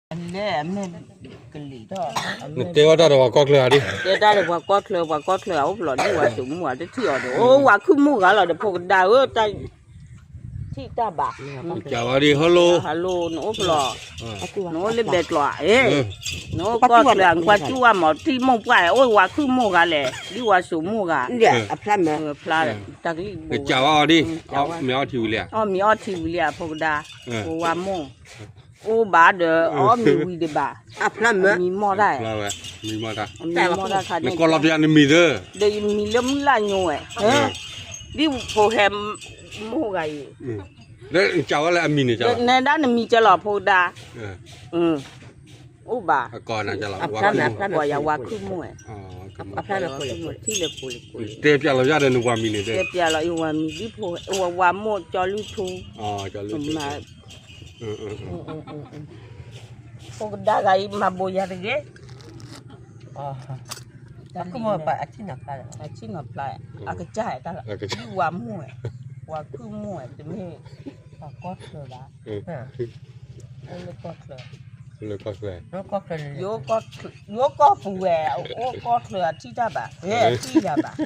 လဲၣ်အမဲၢ်ကလံၤထီၣ်, နတဲဝဲတၢ်ဒီးပှၤကီၢ်ချၢဧါဒ်, တဲတၢ်ဒီးပှၤကီၢ်ချၢ, ပှၤကီၢ်ချၢအအိၣ်ဖျိးဒ်ဝၤစိာ်မူဧါ တထံၣ်အီၤဒီး အိၣ်ဝၤခုၣ်မူဂၤလီၤဒီး ဖိကဒါဧၢ, တၢ် ထံၣ်တၢ်ဘၣ်, ကဝါဒ် hello, hello, နအိၣ်ဖျိး, နအိၣ်လၢဘဲကျိးဧါ, နအိၣ်ကီၢ်ချၢ နကွၢ်စူၣ်ဝဲမး ထံၣ်မိၢ်ပှၢ် အိၣ်ဝၤခုၣ်မူဂၤလဲၣ် ဒ်ဝၤစိာ်မူဂၤ, ဖျါ, တၢ်ကလံၣ်ဘိ, ကဝါအီၤဒ်, မ့ၢ်အီထံဝံၤလံဧါ, အီၣ်မ့ၢ်အီထံဝံၤလံဧါ ဖိကဒါ, ဝၤမိၢ် အိၣ်ဘၣ်ဒီး အီၣ်မ့ၤဝံၤဒံးဘၣ်, မံမီၢ်တၢ်, မံမီၢ်တၢ်, နကီၢ်လီၤပျၢၤနမံၤသၢ, ဒီးယမံၤလၢမုၢ်လၢ်ညိဝဲ, ဒ်ဖိဟဲမိၢ်ဂၤအံၤ, လၢကဝဲလၢအမံၤန့ၣ်, နဲဒၣ်နမံၤကလီၤဖိကဒါ, အိၣ်ဘၣ်, ပှၤယၤဝၤခုၣ်မိၢ်ဝဲ, ထံၣ်လၢပူၤလံၤပူၤလံၤ, တဲပျးလီၤယၤဒီးနဝၤမံၤန့ၣ်, တဲပျးလီၤယဝၤမံၤဒ်ဖိ, ဝၤမိၢ်ကၠီလွံၢ်ထူ ဖိကဒါဂၤအံၤ မၤဘိးယၤတဂ့ၤ, အဆံၣ်နီၤဖျါ, အကစၢ်တၢ်လီၤ, ဒ်ဝၤမိၢ်ဝဲ, ဝၤခုၣ်မိၢ်ဝဲ တမ့ၢ်ပှၤကီၢ်ချၢဘၣ်, အိၣ်လၢကီၢ်ချၢ, ယိၤကီၢ်ပူၤဝဲ, အိၣ်ကီၢ်ချၢအထံၣ်တၢ်ဘၣ်, ယထံၣ်ယၤဘၣ်,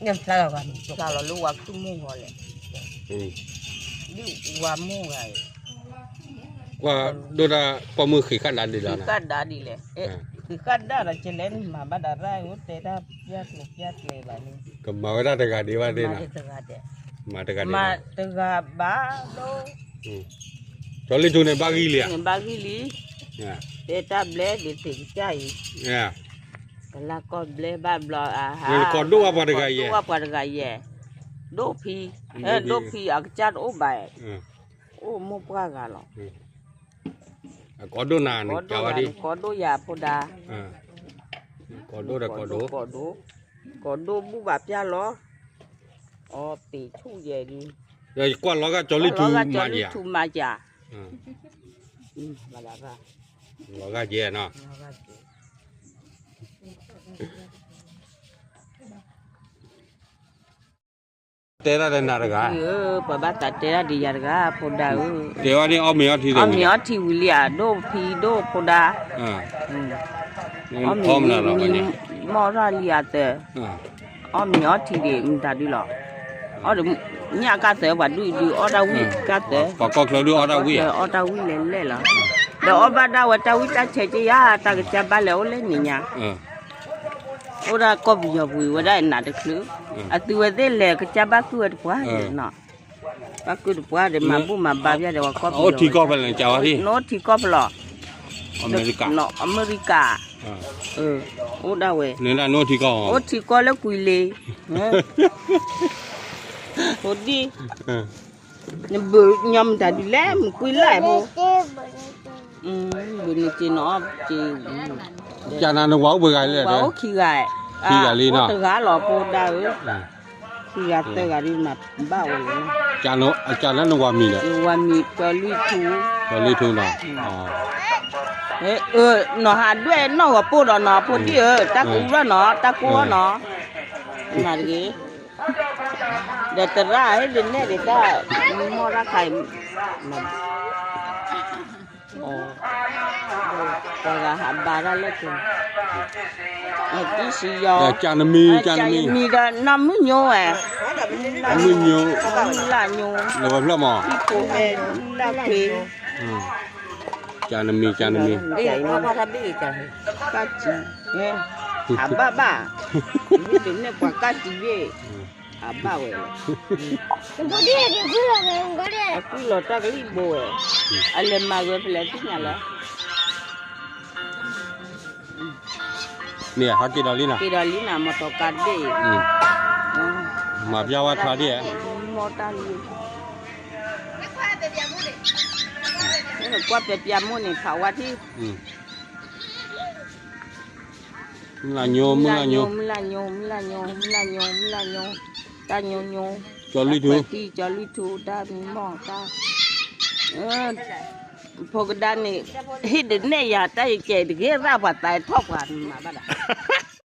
ယတထံၣ်အီၤဘၣ်, ဖျါလီၤလၢဝၤခုၣ်မိၢ်ဂီၤလဲၣ်, ဒ်ဝၤမိၢ်ဂၤအံၤ, ကွၢ်ဒိၣ်တၢ်ပိာ်မုၣ်ဃံးဃၣ်ဒါဒ်လဲၣ်, ဃံးဃၣ်ဒါဒ်လဲၣ်, ဃံးဃၣ်ဒါဒီး ကလဲၤနမၤဘၣ်ဒီးရၣ်အိၣ်တဲတၢ်ပျၢ်ကျဲၤပျၢ်ကျဲၤဘၣ်န့ၣ်, ကမၤဝဲဒၣ်တဂၤဒံးဘၣ်သ့ၣ်နီၤ, မၤတဂၤဒံး, မၤတဂၤဘၣ်ဒီး, ကၠီလ့ၣ်ထူန့ၣ်ဘၣ်ဂံၢ်လံဧါ, န့ၣ်ဘၣ်ဂံၢ်လံ, တဲတၢ်ဘျဲဒ်သ့ၣ်ကစၢ်အံၤ, ကလၢ်ကီၢ်ဘျဲဘၣ်ဘျီအဟး, ကိးဒိၣ်ဝဲပှၤတဂၤယဲၢ်, ဒိၣ်ဖံ, ဒိၣ်ဖံအကစၢ်တအိၣ်ဘၣ်, အိၣ်မိၢ်ပှၢ်ဂၤလီၤ, အကိးဒိၣ်နၤ, ကိးဒိၣ်ယၤဖိဒါ, ကိးဒိၣ်ဒီးကိးဒိၣ်, ကိးဒိၣ်, ကိးဒိၣ်ဘူၣ်ဘၣ်ပျၢ်လီၤ, အီပ့ၤဆူၣ်ယဲၢ်ဒု, ကွၢ်လီၤဂာ်ကၠီလ့ၣ်ထူမၤယၤ, လီၤဂာ်ကဲနီၤ, တဲတၢ်ဒီးနၤတဂၤ, ပှၤဘၣ်သးတဲတၢ်ဒ်ယၤတဂၤ ဖိဒါဧၢ, တဲဝဲဒ်အီၣ်မ့ၤအီထံ, အီၣ်မ့ၤအီထံဝံၤလံဧါ, ဒိၣ်ဖံဒိၣ်ဖိဒါ, အီၣ်မ့ၤ, မံမီၢ်ထီၣ်လံအသး, အီၣ်မ့ၤအီထံဒံးမတၤဒုလီၤ, အီၣ်ဒီးညၣ်ကၢ်သၢ ပှၤဒုၣ်အံၤဒုးအီၣ်တၢ်ဝံၣ်ကၢ်သၢ, ပှၤကီၢ်ချၢဒုးအီၣ်တၢ်ဝံၣ်, အီၣ်တၢ်ဝံၣ်လဲၤလဲၣ်လီၤ, ဒီးအီၣ်ဘၣ်ဒၣ်ဝဲတၢ်ဝံၣ်တၢ်ဆဲးက့ယါ တၢ်ကစၢ်ဘၣ်လဲၤအိၣ်လၢန့ၣ်ညါ အိၣ်ဒၣ်ကီၢ်ပယီၤပူၤဝဲဒၣ်နးတချုး, အသုဝဲသ့ၣ်လဲၤကစၢ်ဘၣ်ကုၢ်ဝဲတပှၢ်, ဘၣ်ကုၢ်တပှၢ်ဒီး မၤဘူၣ်မၤဘါပျၢ်ဒီးပှၤကီၢ်ပယီၤ, အိၣ်ထံကီၢ်ဖဲလဲၣ်, နအိၣ်ထံကီၢ်ဖဲလဲၣ်, အမဲရကၤ, အိၣ်ဒၣ်ဝဲ, အိၣ်ထံကီၢ်လၢကွံာ်လ့, ဖိဒံၣ် နဘုးညီမတၤဒ်လဲၣ် မကွံလၢ်ဖိ, ဘုးနက့နီၤ, ကနၤနဝၤအိၣ်ပှဲၤဂၤလဲၣ်, ဝၤအိၣ်ခံဂၤ, ခံဂၤလံနီၤ, အိၣ်တဂၤလီၤဖိဒါဧၢ, ခံဂၤသၢဂၤဒ်မၤဘၣ်ဝဲလီၤ, ကနၤနဝၤမံၤဒီး, ဝၤမံၤကၠီလွံၢ်ထူ, ကၠီလွံၢ်ထူနီၤ, နီၤဟးဒွဲၣ်နီၣ်ဂီၤပိၢ်ဒီးနီၤ ဖိဒံၣ်ဧၢ, တၢ်ကူရၢ်နီၤ တၢ်ကူအီၣ်နီၤ, မၤတဂ့ၤ ဒီးသရၣ်ဟ့ၣ်ဒုးနဲၣ်ဒံးတၢ်, မီၢ်ရၣ်ခါအံၤ, ပှၤဂၤဟးဘါတၢ်လၢက့ၤ, တံၢ်စံယီၤ, ကနမံၤ, ကနမံၤဒီးနီၢ်မုၢ်ညိဝဲ, မုၢ်ညိ, မုၢ်လၢ်ညိ, လဝဲဖျၢၣ်မး, တံၢ်ဖိဟဲ, လၢ်ခွ့, ကနမံၤ, ကနမံၤ, ကၢ်စံး, ဟးဘၣ်ဘၣ်, မ့ၢ်တန့ၢ်ပှၤကၢ်စံးဘ့ၣ်, အဘၣ်ဝဲလီၤ, အကွံလီၤတၢ်ကလံၣ်ဘိဝဲ, အလဲၤမၤဂ့ၤဖဲလဲၣ်သ့ၣ်ညါလၢ န့ၣ် ဟးက့ၤဒီးလံနၤ, က့ၤဒီးလံနၤ မီၢ်တီကါတဘ့ၣ်အံၤ, မၤပျၢ်ဝဲထါဒ်ဧါ, မီၢ်တၢ်လံ, ကွၢ်ပျၢ်ပျၢ်မိၢ်န့ၣ် ဖးဝါထံၣ် မုၢ်လၢ်ညိ မုၢ်လၢ်ညိ မုၢ်လၢ်ညိ မုၢ်လၢ်ညိ မုၢ်လၢ်ညိ မုၢ်လၢ်ညိ တၢ်ညိညိ ကၠီလွံၢ်ထူ ကၠီလွံၢ်ထူ တၢ်မံမီၢ်တၢ် ဖိကဒါန့ၣ် ဟ့ၣ်ဒုးနဲၣ်ယၤ တၢ်ယကဲတဂ့ၤ ရၣ်ပှၤသးထီၣ်ပှၤမၤဘၣ်ဒၣ်